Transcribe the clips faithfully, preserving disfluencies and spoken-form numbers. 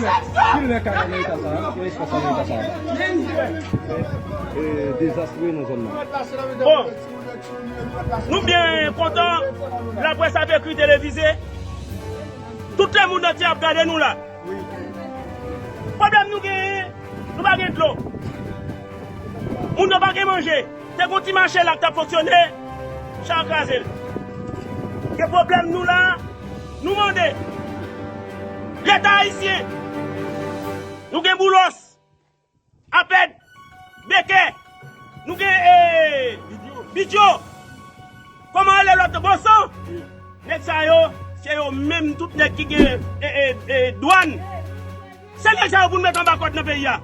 Ki lè kay an eta sa a? Ki lè espas la an eta sa a? Se, e, dezastre nan zòn nan. Bon, nou byen kontan, laprès ap ekri, televize. Tout lemonn antye ap gade nou la. Pwoblèm nou genyen, nou pa gen dlo. Moun yo pa gen manje. Te gon ti mache la k t ap fonksyone, chay an kraze l. Gen pwoblèm nou la, nou mande Leta ayisyen. Nou gen Boulos, Apèd, Bekè, nou gen, e, Bidyo. Kòman rele lòt? Boson. Nèg sa yo, se yo menm tout nèg ki gen, e, e, e, dwàn. Se nèg sa yo pou n met anba kòd nan peyi a.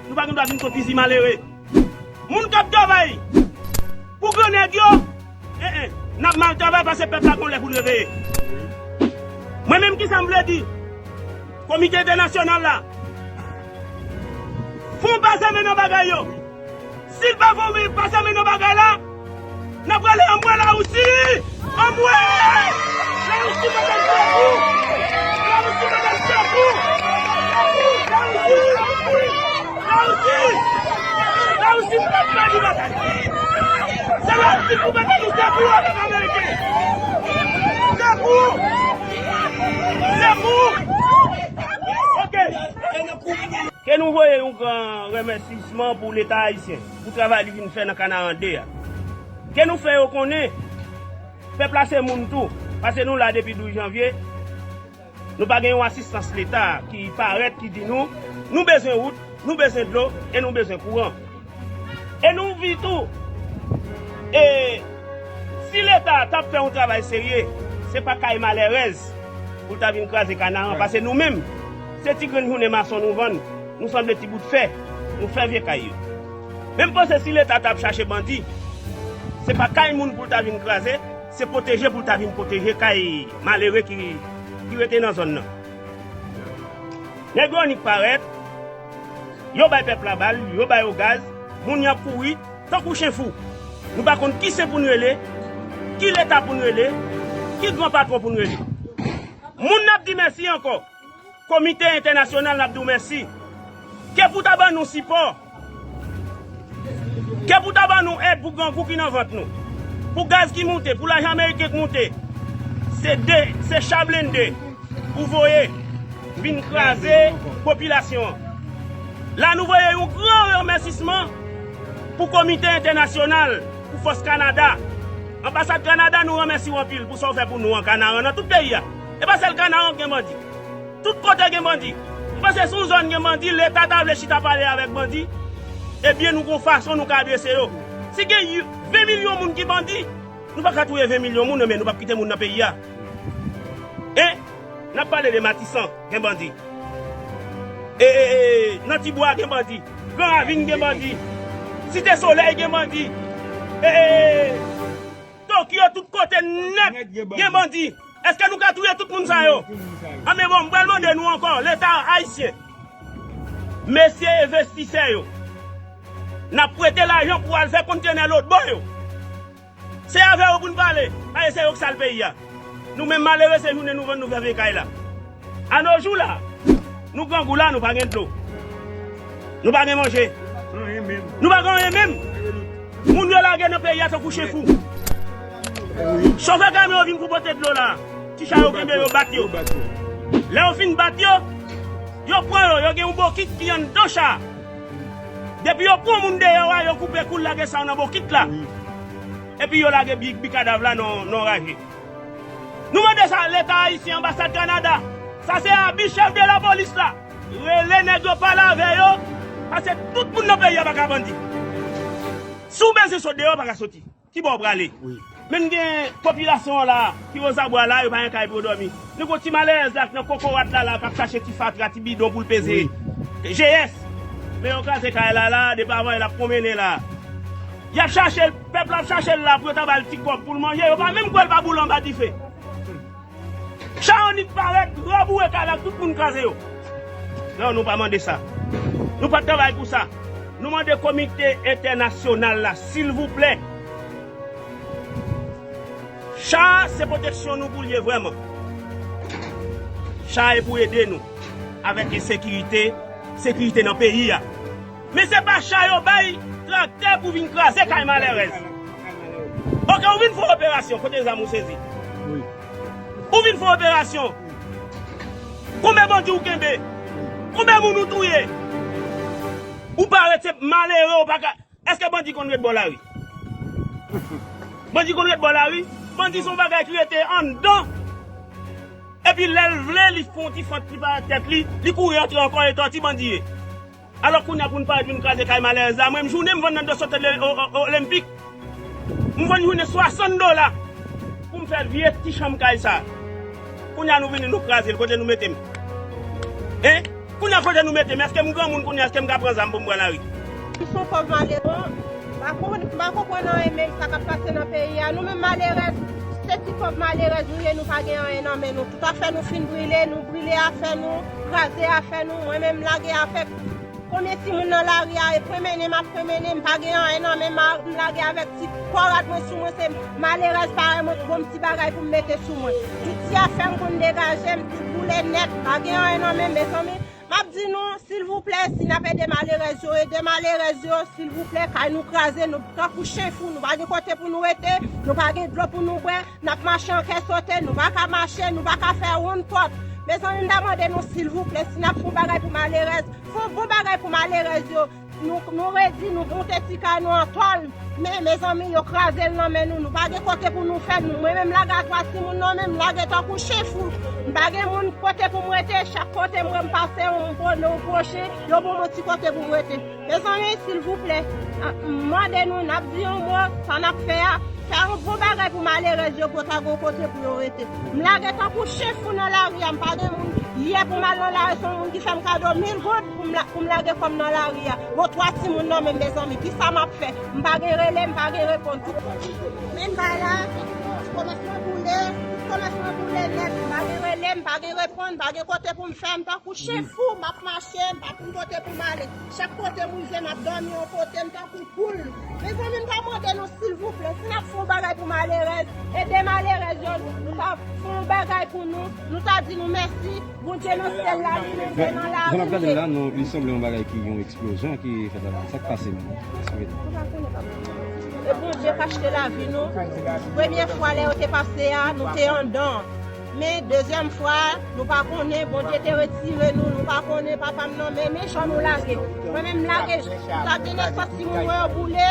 Nou pa gen dwa vin konn fizi malere. Moun k ap travay pou gran nèg yo, en, en, n ap mal travay paske pèp la gon lè pou l reveye. Mwen menm, kisa m vle di? Komite entènasyonal la, fè yon pa sèmen nan bagay yo. Si l pa fè yon pa sèmen nan bagay la, n ap rele anmwe Larisi! Anmwe! Larisi mande n sekou! Larisi mande n sekou! Larisi! Larisi! Larisi p ap pèdi batay! Se Larisi pou mete nou sekou avèk Ameriken! Sekou! Sekou! Oke! Ke nou voye yon gran remèsisman pou Leta ayisyen pou travay li vin fè nan Kanaran de a. Ke nou fè yo konnen pèp la se moun tou, paske nou la depi douz janvye, nou pa gen yon asistans Leta ki parèt, ki di nou, nou bezwen wout, nou bezwen dlo e nou bezwen kouran. E nou anvi tou, e si Leta t ap fè yon travay serye, se pa kay malèrèz pou l ta vin kraze Kanaran, paske nou menm, se ti grenn jounen mason nou vann, nou sanble ti bout fè, nou fè vye kay yo. Men m panse si Leta t ap chache bandi, se pa kay moun pou l ta vin kraze, se pwoteje pou l ta vin pwoteje kay malere ki, ki rete nan zòn nan. Nèg yo annik parèt, yo bay pèp la bal, yo ba yo gaz, moun y ap kouri tankou chen fou. Nou pa konn ki sen pou n rele, ki Leta pou n rele, ki gran patwon pou n rele. Moun n ap di mèsi ankò, komite entènasyonal, n ap di w mèsi. Ke pou ta ban nou sipò, ke pou ta ban nou èd pou grangou ki nan vant nou, pou gaz ki moute, pou lajan ameriken k moute, se de, se cha blende pou voye vin kraze popilasyon an. La, nou voye yon gran remèsisman pou komite entènasyonal, pou fòs Kanada. Anbasad Kanada, nou remèsye w anpil pou sa w fè pou nou an Kanaran, nan tout peyi a. E pa sèl Kanaran k gen bandi. Tout kote gen bandi. M panse si yon zòn gen bandi, Leta ta vle chita pale avèk bandi, ebyen nou gon fason nou ka adrese yo. Si gen ven milyon moun ki bandi, nou pa ka touye ven milyon moun, men nou p ap kite moun nan peyi a. E n ap pale de Matisan, gen bandi. E, e, e, nan Tibwa gen bandi. Gran Ravin gen bandi. Site Solèy gen bandi. E, e, e, Tokyo, tout kote nèt gen bandi. Èske nou ka touye tout moun sa yo? Anben bon, m pral mande nou ankò, Leta ayisyen, mesye envestisè yo, n ap prete lajan pou al fè kontenè lòtbò yo. Se avè yo pou n pale, paske se yo k sal peyi a. Nou menm malere, se jounen nou vann, nou fè vye kay la. Anojou la, nou grangou la, nou pa gen dlo. Nou pa gen manje. Nou pa gen anyen menm. Moun yo lage nan peyi a tankou chen fou. Chofè kamyon yo vin pou pote dlo la. Ti cha yo kenbe yo, bat yo. Lè yo fin bat yo, yo pran yo, yo gen yon bokit ki anndan cha. Depi yo pran moun deyò a, yo koupe kou l, lage sa nan bokit la. Epi yo lage bi, bi kadav la nan, nan raje. Nou mande sa Leta ayisyen, anbasad Kanada. Sa se abi chèf de lapolis la. Rele nèg yo, pale avè yo, paske tout moun nan peyi a pa ka bandi. Si w bezwen sot deyò, w pa ka soti. Ki bò w prale? Men gen popilasyon an la, ki Wozabwa la, yo pa gen kay pou yo dòmi. Nou gon ti malèrèz la, k nan kokorat la, la, k ap chache ti fatra, ti bidon pou l peze. G S. Men yo kraze kay la, la, depi avan yè l ap pwonmennen la. Y ap chache l, pèp la ap chache l la pou yo ta ba l ti kòb pou l manje, yo pa menm kwè l pa boule anba dife. Cha yo annik parèt, raboure kay la, tout moun kraze yo. Non, nou pa mande sa. Nou pa t travay pou sa. Nou mande komite entènasyonal la, silvouplè. Cha se pwoteksyon nou pou l ye vrèman. Cha e pou ede nou. Avèk ensekirite, sekirite nan peyi a. Men se pa cha yo bay traktè pou vin kraze kay malerèz. Oke, ou vin fè operasyon, kote zam ou sezi? Ou vin fè operasyon. Konbyen bandi ou kenbe? Konbyen moun ou touye? Ou pa rete malere, ou pa ka. Èske bandi konn ret bò lari? Bandi konn ret bò lari? Bandi se yon bagay ki rete anndan. Epi lè l vle, li fè yon ti fant li pa tèt li, li kouri antre ankò, e tòti bandi ye. Alò kounye a pou n parèt vin kraze kay malerèz la, mwen m jounen m vann nan dos otèl o- o- olenpik. M vann jounen swasant dola pou m fè vye ti chanm kay sa. Kounye a nou vini nou kraze l, kote nou mete m? Hein? Kounye a kote nou mete m? Èske m granmoun kounye a, èske m ka pran zam pou m pran lari? M se yon pòv malere, m pa konn- m pa konprann anyen menm sa k ap pase nan peyi a. Nou menm malerèz, se ti pòv malerèz nou ye, nou pa gen anyen nan men nou. Tout afè nou fin brile, nou brile afè nou, kraze afè nou, mwen menm m lage afè. Konbyen timoun nan lari a, e pran mennen m ap pran mennen, m pa gen anyen nan men m, m lage avèk ti kòrat mwen sou mwen, se malerèz parèy mwen ki ban m ti bagay pou m mete sou mwen. Tout ti afè m konn degaje, m tout boule nèt, m pa gen anyen nan men m, mezanmi. M ap di nou, silvouplè, si n ap ede malerèz yo, ede malerèz yo, silvouplè, kay nou kraze, nou tankou chen fou, nou pa gen kote pou nou rete, nou pa gen dlo pou nou bwè, n ap mache an kè sote, nou pa ka mache, nou pa ka fè wonn pòt. Mezanmi, m ta mande nou, silvouplè, si n ap fè yon bagay pou malerèz, fè yon bon bagay pou malerèz yo. Nou, nou redi, nou monte ti kay nou an tòl. Men, mezanmi, yo kraze l nan men nou. Nou pa gen kote pou nou fè. Nou, mwen menm lage a twa timoun nan men m, lage tankou chen fou. M pa gen moun kote pou m rete. Chak kote mwen m pase, yon pwoche, yon pwoche, yo ban mwen ti kote pou m rete. Mezanmi, silvouplè, a- m mande nou, n ap di yon mo, sa n ap fè a, fè yon bon bagay pou malerèz yo, pou ta gen yon kote pou yo rete. M lage tankou chen fou nan lari a, m pa gen moun. Yè pou m al nan lari, se yon moun ki fè m kado mil goud pou m la- pou m lage kò m nan lari a. Bon, twa timoun nan men m, mezanmi, kisa m ap fè? M pa gen rele, m pa gen reponn. Tout men kay la, ti komès mwen boule, tout komès mwen boule nèt. M pa gen rele, m pa gen reponn, m pa gen kote pou m fè, m tankou chen fou, m ap mache, m pa konn kote pou m ale. Chak kote m rive, m ap dòmi yon kote, m tankou poul. Mezanmi, m ta mande nou, silvouplè, si n ap fè yon bagay pou malerèz, ede malerèz yo, nou ta fè yon bagay pou nou, nou ta di nou mèsi. Bondye nan syèl la, li menm nan lari. Jan n ap gade l la, nou, li sanble yon bagay ki yon eksplozyon ki fèt la. Sa k pase menm? Eksplike nou. E Bondye k achte lavi nou. Premye fwa lè yo te pase a, nou te anndan. Men dezyèm fwa, nou pa konnen, Bondye te retire nou, nou pa konnen papa m nan men, men jan nou lage. Mwen menm m lage, dat de nesans timoun mwen yo boule,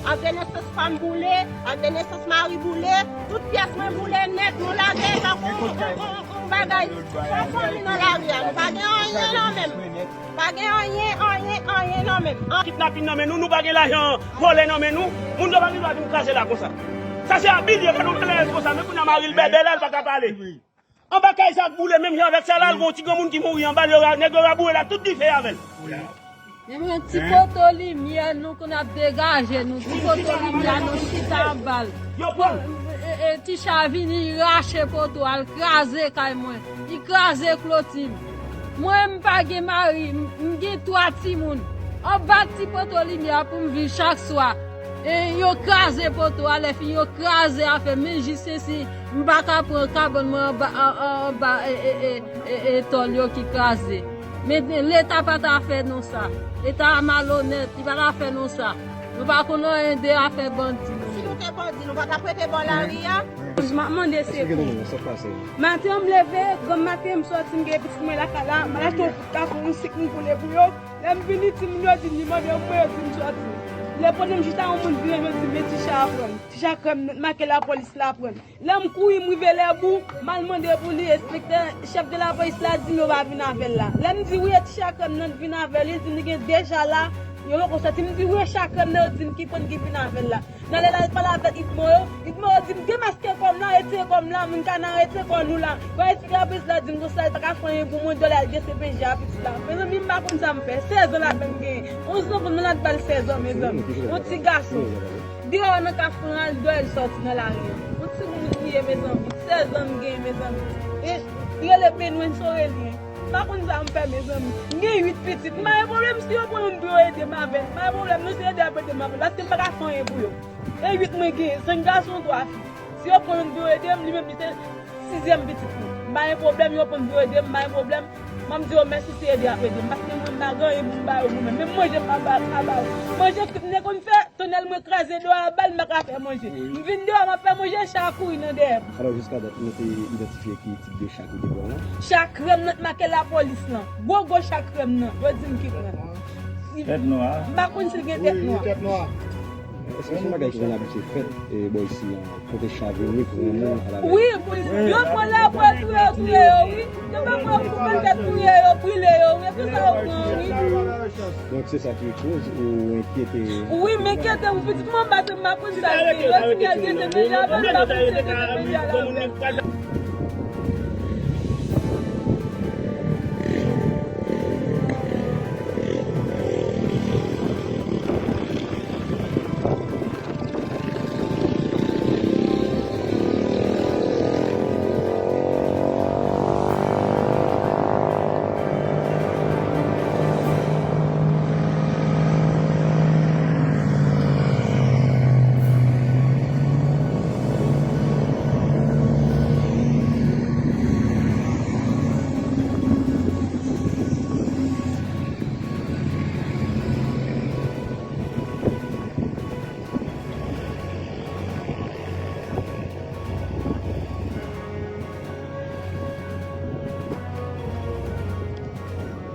ak de nesans pa m boule, ak de nesans mari boule, tout pyès mwen boule nèt, nou lage tankou yon, yon, yon, yon bagay san fanmi nan lari a. Nou pa gen anyen nan men m. Pa gen anyen, anyen, anyen nan men m. An- Kidnapin nan men nou, nou pa gen lajan vòlè nan men nou, moun yo pa gen dwa vin kraze la konsa. Sa se abi l ye, fè nou malèrèz konsa, men kounye a mari l bèbè la, l pa ka pale. Anba kay sa k boule, menm jan avèk sa la, l gon ti granmoun ki mouri anba l, yo ra- nèg yo raboure la, tout dife avè l. Men yon ti poto limyè nou konn ap degaje nou, ti poto limyè nou chita anba l. Yo pran l. E, e, ti cha vini, li rache poto a, l kraze kay mwen, li kraze kloti m. Mwen, m pa gen mari, m, m gen twa timoun. Anba ti poto limyè a pou m viv chak swa. E yo kraze poto a, lè fini yo kraze afè m, men jis ensi, m pa ka pran kabann mwen anba, an, an, anba, e, e, e, e, e, tòl yo ki kraze. Men Leta pa ta fè nou sa. Leta a malonèt, li pa ta fè nou sa. Nou pa konn anyen de afè bandi nou. Si nou te bandi, nou pa t ap rete bò lari a. M ap mande sekou. Eksplike nou, sa k pase? Maten an, m leve, granm maten, m sòti, m gen pitit mwen lakay la, m al achte yon bout kafou, yon sik, m boule pou yo. Lè m vini, timoun yo di m, li mande m, mwen yo di m sòti. Lè pandan m chita, yon moun vire, yo di m, men ti cha a pran m. Ti cha krèm nèt make lapolis la pran m. Lè m kouri, m rive Lèbou, m al mande pou li, enspektè, chèf de lapolis la di m yo pa vin avè l la. Lè m di wi, e ti cha krèm nan vin avè l, li di m li gen de cha la, yo poko sòti. M di wi, e cha krèm nan yo di m ki pran ki vin avè l la. M ale la, al pale avèk Idmo yo. Idmo yo di m demaske kò m la, retire kò m la, moun ka nan retire kò nou la. Yo eksplike lapolis la di m konsa, li pa ka fè anyen pou mwen, dòlè al gen C P J a pitit la. Mezanmi, m pa konn sa m fè. Sèz an lapenn m genyen. Yon zanfan malad ba l sèz an, mezanmi. Yon ti gason. Deyò nan kafou an, al deyò, li sòti nan lari an. Yon timoun li ye, mezanmi. Sèz an m genyen, mezanmi. E li rele Benwen Sorelien. M pa konn sa m fè, mezanmi. M gen uit pitit. M pa gen pwoblèm si yo pran youn pou yo ede m avè l. M pa gen pwoblèm non, si yo ede ap ede m avè l. Paske m pa ka fè anyen pou yo. E uit mwen genyen, senk gason, twa fi. Si yo pran youn pou yo ede m, li menm li se sizyèm pitit mwen. M pa gen pwoblèm, yo pran pou yo ede m, m pa gen pwoblèm. M ap di yo mèsi, se ede y ap ede m. Paske mwen, m pa gen anyen pou m ba yo pou mwen. Menm manje, m pa ba, pa ba yo. Manje, m te konn fè, tonnè, mwen kraze deyò a, bal, m pa ka fè manje. M vin deyò, m ap fè manje, chat ap kouri nan dèyè m. Alò, jiska dat, nou te idantifye ki tip de chat ki te pran lan? Chat krèm nan, t make lapolis lan. Gwo, gwo chat krèm nan. Yo di m ki pran. Tèt nwa. M pa konn si l gen tèt nwa. Wi, tèt nwa. Èske se yon bagay ki konn abitye fèt, e, bò isi a, kote chat vini pran moun alavè? Wi, yo pran lapolis, touye, touye yo, wi. Yo pa pran pou fè touye yo, brile yo, wi. E pou sa yo pran, wi. Donk, se sa ki koz ou enkyete? Wi, m enkyete, wi, pitit mwen, m pa konn sa l ye. Yo di m y al gete, men jan avè m, m pa konn si l gen men jan avè m.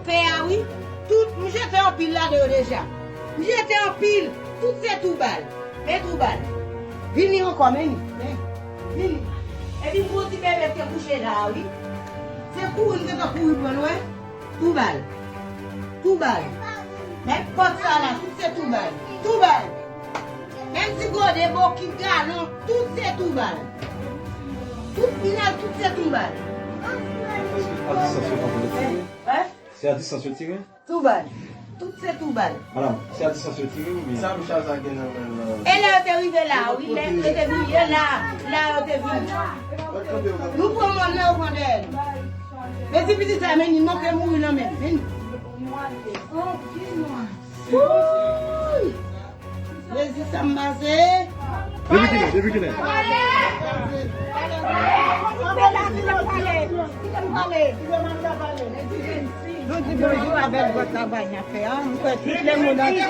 Fè a wi, tout, m jete anpil ladan yo deja. M jete anpil, tout se twou bal. Men twou bal. Vini ankò, men li. Men, vini. Epi m gon ti bebe ki te kouche la a, wi. Se kouri, m gentan kouri pran l, wè. Twou bal. Twou bal. Men pòt sa la, tout se twou bal. Twou bal. Menm ti gode, bokit, galon, tout se twou bal. Tout pinal, tout se twou bal. Èske a distans yo pa vle tire? Hein? Se a distans yo tire? Twou bal. Tout se twou bal. Madanm, se a distans yo tire oubyen? Sa m chaza gen nan men l lan. E lè yo te rive la, wi, lè yo te vin, e la, la yo te vin. Nou pran mòn nan, yo pran dèyè nou. Men ti pitit sa, men li manke mouri nan men, men. Jezi, sa m pase. Depi kilè? Depi kilè? Nou di bonjou avèk bon travay n ap fè a. M kwè tout lemonn antye.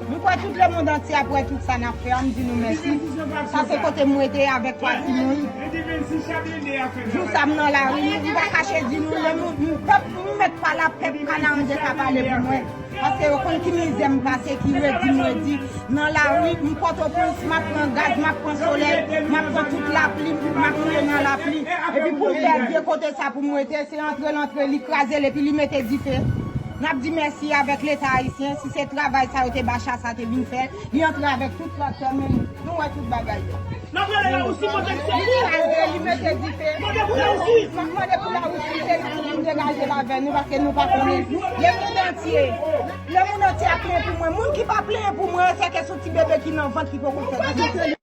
M kwè tout lemonn antye ap wè tout sa n ap fè a. M di nou mèsi. Sa se kote m rete avèk twa timoun. Jou sa m nan lari, m pa kache di nou, lè m, m, pèp, m mèt pa la, pèp Kanarandye ka pale pou mwen. Paske yo konn ki mizè m pase, ki redi m redi. Nan lari, m Pòtoprens, m ap pran gaz, m ap pran solèy, m ap pran tout lapli, m ap rete nan lapli. Epi pou m pèdi kote sa pou m rete, se antre l antre, li kraze l epi li mete dife. N ap di mèsi avèk Leta ayisyen, si se travay sa yo te ba cha sa te vin fè, li antre avèk tout traktè, men nou wè tout bagay yo. N ap rele Larisi pote sekou. Li kraze, li mete dife. Mande pou Larisi. M ap mande pou Larisi, se li pou vin degaje l avè nou, paske nou pa konnen. Lemonn antye, lemonn antye ap plenyen pou mwen. Moun ki pa plenyen pou mwen, se ke sou ti bebe ki nan vant ki poko fèt.